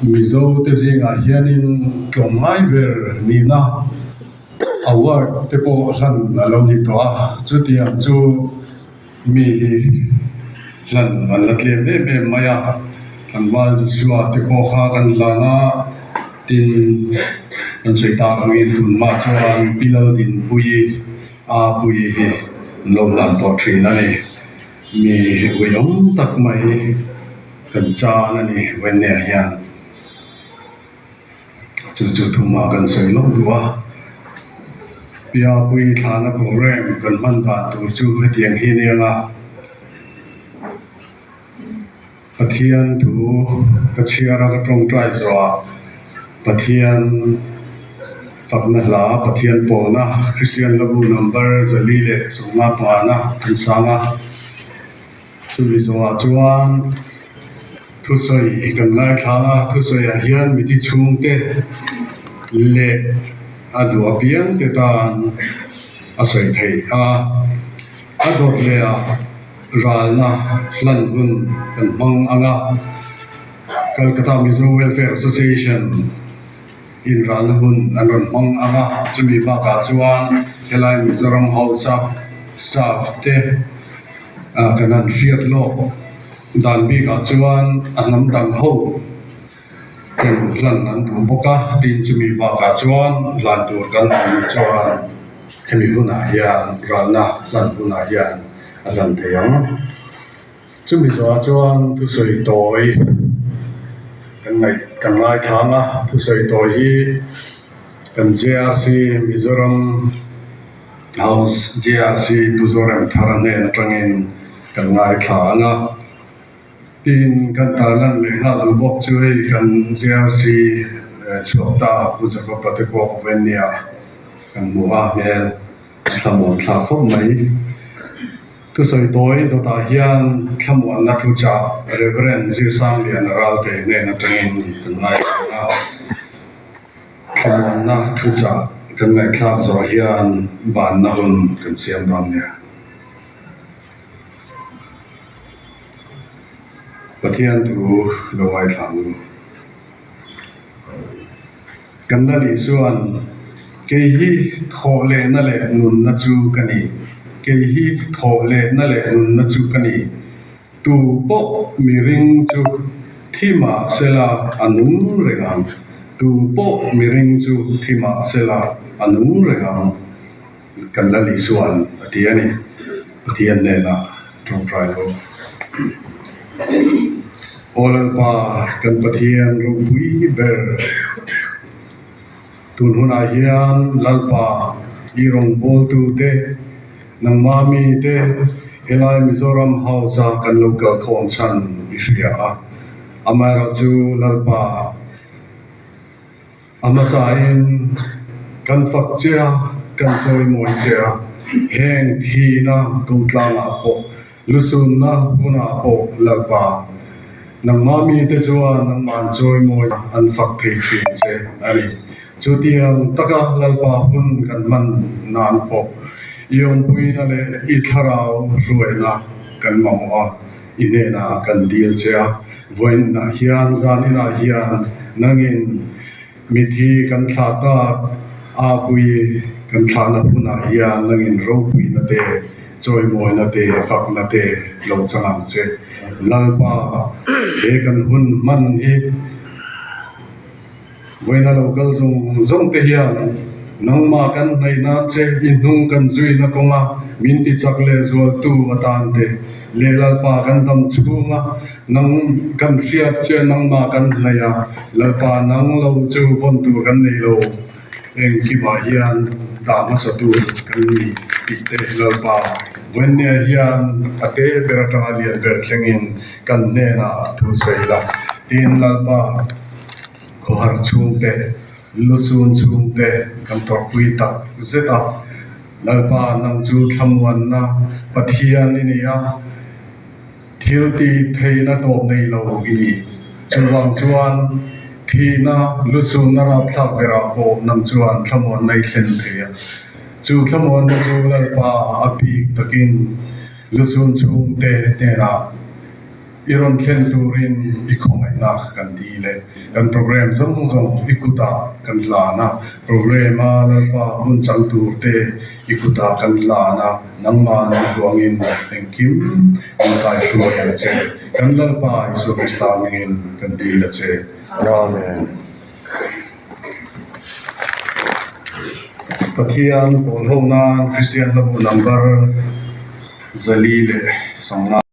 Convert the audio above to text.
Mizo te zingah hianin tlawmngai ber nihna award te pawh hlan a lo ni tawh a, chutiang chu mi hi hlan an la tlem em em mai a, tlangval Joshua te pawh kha kan hlan a, tin kan sawi tak angin tunhma chuan Pi Laldinpuii Apuii hi an lo hlan tawh thin a ni. Mi uiawm tak mai kan chan a ni Wendy-a hian chu chu thuma kan sawi lawk duh a. Piapui thlana program kan hman dan tur chu hetiang hi nia nga. Pathian thu ka chhiar a ka tawngtai zawhah Pathian fakna hla Pathian pawlna Kristian Labu number 455 na kan sang a, chumi zawhah chuan thusawi kan ngaithla a, thusawiah hian miti chhungte leh a duh apiangte tan a sawi theih a, a dawt leh ah. Ralna hlan hun kan hmang ang a, Calcutta Mizo Welfare Association in ralna hun an rawn hmang ang a, chumi bakah chuan helai Mizoram House a staff te kan han hriat lawk dan bikah chuan a hnam dang ho ten hlan an duh bawk a, tin chumi bakah chuan hlan tur kan awm chuan hemi hunah hian ralna hlan hunah hian a hlan thei ang. Chumi zawhah chuan thusawi tawi kan ngaih kan ngaithlang a, thusawi tawi hi kan JRC Mizoram House JRC Pu Zoremthara hnen atangin kan ngaithla ang a. Tin, kan tarlan leh nghal duh bawk chu hei kan JRC chhuak ta Pu Jacob te pawh Venia kan hmu a hmel a thlamuan thlak khawp mai. Thusawi tawi dawtah hian thlamuanna thuchah Rev. Zirsangliana Ralte hnen atangin kan ngaithla a, thlamuanna thuchah kan ngaihthlak zawh hian banna hun kan siam dawn nia. Pathian thu lo ngaithla ang u. Kan la lih chuan, Kei hi thawh lehna leh nunna chu ka ni, kei hi thawh lehna leh nunna chu ka ni. Tu pawh miring chu thi mah sela a nung reng ang, tu pawh miring chu thi mah sela a nung reng ang. Kan la lih chuan a ti a ni. Pathian hnenah tawngtai lo. Aw Lalpa, kan Pathian ropui ber, tun hunah hian Lalpa i rawngbawltute, nangmah mite helai Mizoram House-a kan lo kalkhawm chhan i hria a. Amaherawhchu Lalpa, A hmasain kan fak che a, kan chawimawi che a, heng thihna kotlangah pawh, lusunna hunah pawh Lalpa, nangmah mite chuan nangmah an chawimawi an fak thei thin che a ni. Chutiang taka Lalpa hun kan hman nan pawh i awmpuina leh i thlarau hruaina kan mamawh a, i hnenah kan dil che a. Vawiinah hian zaninah hian nangin mithi kan thlah tak Apui kan thlahna hunah hian nangin ropuina te, chawimawina te, fakna te lo chang ang che. Lalpa, he kan hun hman hi Vawiina lo kal zawng zawng te hian nangmah kan hnaih nan che i hnung kan zuina kawnga min ti chak leh zualtu atan te leh Lalpa kan dam chhunga nang kan hriat che nangmah kan hnaih a, Lalpa nang lo chu vawn tur kan nei lo, engkimah hian dah hmasa tur kan ni tih te Lalpa Vawiinnia hian a te ber atanga lian ber thlengin kan hnenah thu sawi la, tin Lalpa. Khawhar chhungte, lusun chhungte kan tawrhpui tak zet a. Lalpa nang chu thlamuanna Pathian i ni a, thil tih theihna tawp nei lo i ni. Chuvang chuan thihna lusunna rapthlak berah pawh nang chuan thlamuanna i thlen thei a. Chu thlamuanna chu Lalpa a bik takin lusun chhungte hnenah. I rawn thlen turin i khawngaihna kan dil e. Kan program zawng zawng i kutah kan hlan a, program a Lalpa hmun chang tur te i kutah kan hlan a, nangmah nang duangin engkim min kaihruai ang che. Kan Lalpa Isua Krista hmingin kan dil a che. Amen. Pathian pawl ho nan Kristian hlabu number 460.